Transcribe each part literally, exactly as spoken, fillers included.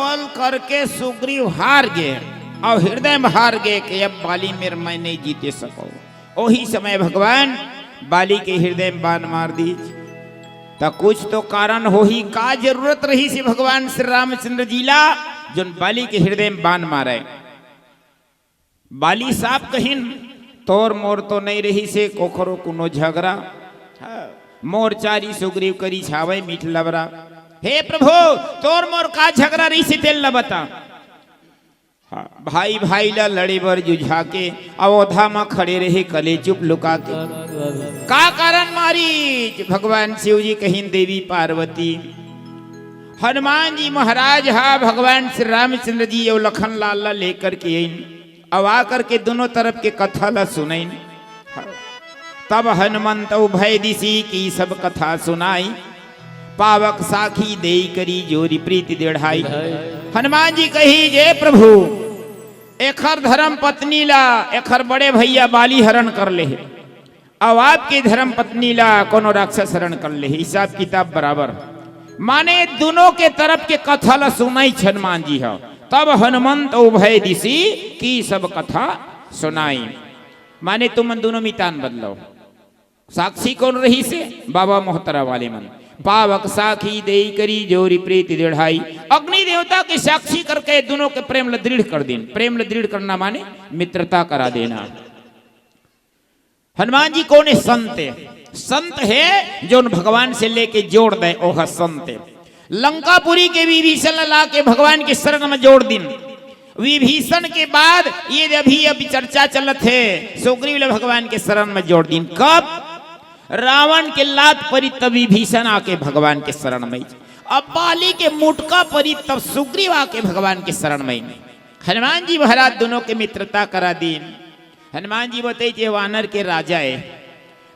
छल करके सुग्रीव हार गे अउ हृदय में हार गे कि अब बाली मेर मैं नहीं जीते सकव। ओही समय भगवान बाली के हृदय में बाण मार दीस। त कुछ तो कारण होही, का जरूरत रहिसे भगवान श्री रामचंद्र जी ला जोन बाली के हृदय में बाण मारे? बाली साफ कहिन, तोर मोर तो नहीं रहिसे कोखरो कोनो झगरा। हाँ, मोर चारी सुग्रीव करी छावय मीठ लबरा। हे प्रभु, तोर मोर का झगरा रहिसे तेल ला बता। हाँ, भाई भाई ला लड़े बर जुझा के अवोधा म खड़े रहे कलेचुप लुका के। का कारण मारिस? भगवान शिव जी कहिन, देवी पार्वती, हनुमान जी महाराज हा भगवान श्री रामचंद्र जी अउ लखन लाल ला लेकर के आइन, अउ आकर के दोनों तरफ के कथा ला सुनाइन। तब हनुमंत उभय दिशि की सब कथा सुनाई, पावक साखी देई करी जोरी प्रीति दृढ़ाई। हनुमान जी कहिस, हे प्रभु, एखर धर्म पत्नी ला एखर बड़े भैया बाली हरण कर ले हे, अउ आपके धर्म पत्नी ला कोनो राक्षस हरण कर ले हे, हिसाब किताब बराबर। माने दोनों के तरफ के कथा ला सुनाइस हनुमान जी हा। तब हनुमंत उभय दिशि की सब कथा सुनाई। माने तुमन दोनों मितान बदलव। साक्षी कोन रहिसे? बाबा मोहतरा वाले मन। पावक साखी देई करी जोरी प्रीति दृढ़ाई। अग्नि देवता के साक्षी करके दोनों के प्रेम ला दृढ़ कर दिन। प्रेम ला दृढ़ करना माने मित्रता करा देना। हनुमान जी कोन हे? संत हे। संत हे जोन भगवान से लेके जोड़ दे, ओह संत हे। लंकापुरी के विभीषण ला लाके भगवान के शरण में जोड़ दिन। विभीषण के बाद ये अभी, अभी चर्चा चलत हे, सुग्रीव ला भगवान के शरण में जोड़ दिन। कब? रावण के लात परी तब विभीषण आके भगवान के शरण में। अब बाली के मुटका परी तब सुग्रीव आके भगवान के शरण में। हनुमान जी महाराज दोनों के मित्रता करा दिन। हनुमान जी बताइस, ये वानर के राजा हे।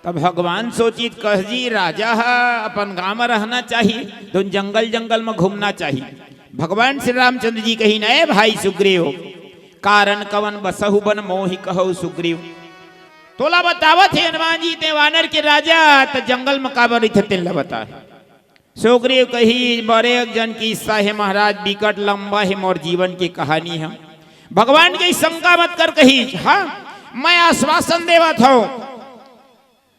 तब भगवान सोचिस, कस जी राजा हा अपन गांव में रहना चाही, तो जंगल जंगल में घूमना चाही। भगवान श्री रामचंद्र जी कहिन, ए भाई सुग्रीव, कारण कवन बसहु बन मोहि कहउ सुग्रीव। तोला बतावत हे हनुमान जी, तें वानर के राजा, त जंगल में काबर रहिथे तेन ला बता। सुग्रीव कहिस, बड़े एक जन किस्सा हे महाराज, बिकट लंबा हे मोर जीवन के कहानी हे। भगवान कहिस, शंका मत कर कहिस, हाँ, मैं आश्वासन देवत हंव,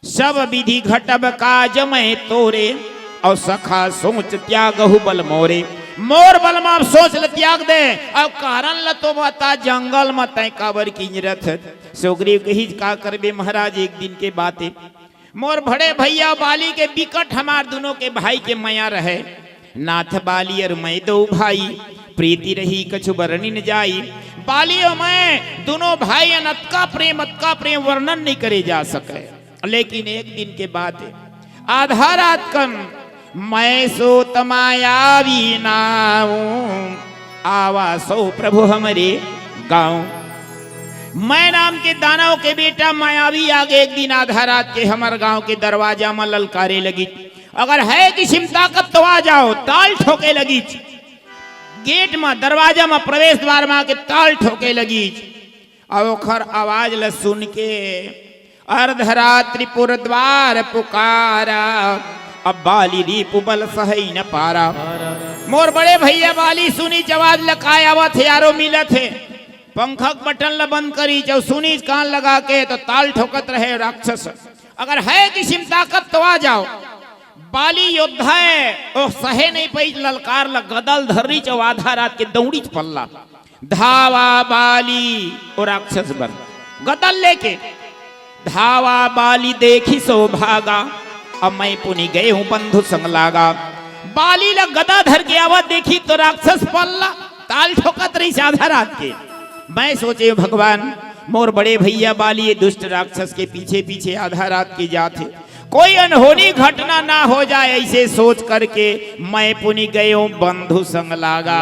सब विधि घटब काज मैं तोरे, अउ सखा सोच त्यागहु बल मोरे। मोर बल म अब सोच ल त्याग दे, अउ कारण ल तो बता, जंगल म तैं काबर किंजरत हे। सुग्रीव कहिस, का करबे महाराज, एक दिन के बात हे। मोर बड़े भैया बाली के बिकट हमार दुनों के भाई के मया रहे। नाथ बाली अर मैं दो भाई, प्रीति रही कछु बरनि न जाई। बाली अउ मैं दुनों भाई अन अतका प्रेम, अतका प्रेम वर्णन नहीं करे जा सके। लेकिन एक दिन के बात हे, आधा रात कन मैं सोत मायावी नाऊ, आवा सो प्रभु हमरे गांव। मैं नाम के दानव के बेटा मायावी आगे एक दिन आधा रात के हमर गांव के दरवाजा म ललकारे लगिस, अगर है किसिम ताकत तो आ जाव। ताल ठोके लगिस, गेट म, दरवाजा म, प्रवेश द्वार म आके ताल ठोके लगिस। अउ ओखर आवाज ल सुन के अर्धरात्रि पुर द्वार पुकारा, अब बाली रिपु बल सहई न पारा। मोर बड़े भैया बाली सुनिस आवाज ल, काय आवत हे यारो, मिलत हे। पंखा के बटन ल बंद करिस अउ सुनिस कान लगा के, त ताल ठोकत रहे राक्षस। अगर है किसिम ताकत तो आ जाव। बाली योद्धा हे, ओ सहे नहीं पाइस ललकार ल, गदा ल धरिस अउ आधा रात के दौड़िस पल्ला। धावा बाली ओ राक्षस बर गदा ल लेके। धावा बाली देखि सो भागा, अब मैं पुनि गएंव बंधु संग लागा। बाली ल गदा धर के आवत देखिस त राक्षस पल्ला ताल ठोकत रहिस आधा रात के। मैं सोचेंव भगवान, मोर बड़े भैया बाली ये दुष्ट राक्षस के पीछे पीछे आधा रात के जात हे, कोई अनहोनी घटना ना हो जाए, ऐसे सोच करके मैं पुनि गएंव बंधु संग लागा।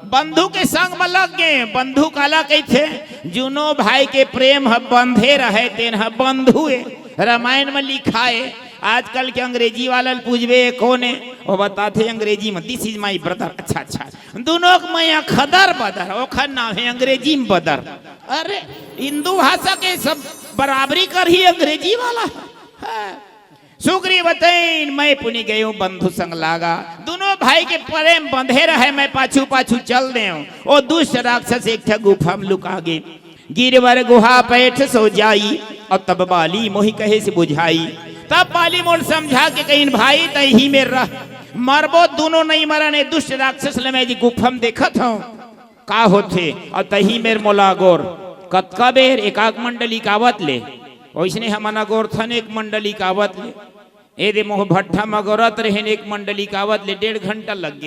बंधु के संग म लग गे। बंधु काला कहिथे? जुनों भाई के प्रेम ह बंधे रहे, तेन ह बंधु हे। रामायण म लिखाय। आजकल के अंग्रेजी वाला ल पूछबे, कोन हे? ओ बताथे अंग्रेजी म, "This is my brother।" अच्छा, अच्छा। दुनों के मया खदर बदर, ओखर नाम हे अंग्रेजी म बदर। अरे, हिंदू भाषा के सब बराबरी करही अंग्रेजी वाला। हाँ। सुग्रीव बतइन, मैं पुनि गएंव बंधु संग लागा। दुनों भाई भाई के परे म बंधे रहे, मैं पाछू पाछू चल देंव। ओ दुष्ट राक्षस एक ठा गुफा म लुका गे। गिरवर गुहा पैठ सो जाई, अउ तब बाली मोहि कहेस बुझाई। तब बाली मोला समझा के कहिन, भाई तहीं मेर रह, मरबो दूनों नइ मरन, ए दुष्ट राक्षस ल मैं जी गुफा म देखत हंव का होथे, अउ तहीं मेर मोला अगोर। कतका बेर एकाक मंडली कावत ले, ओइसने हमन अगोरथन एक मंडली कावत ले। ए दे मोह भट्ठा म अगोरत रहेन एक मंडली कावत ले, डेढ़ घंटा लग गे।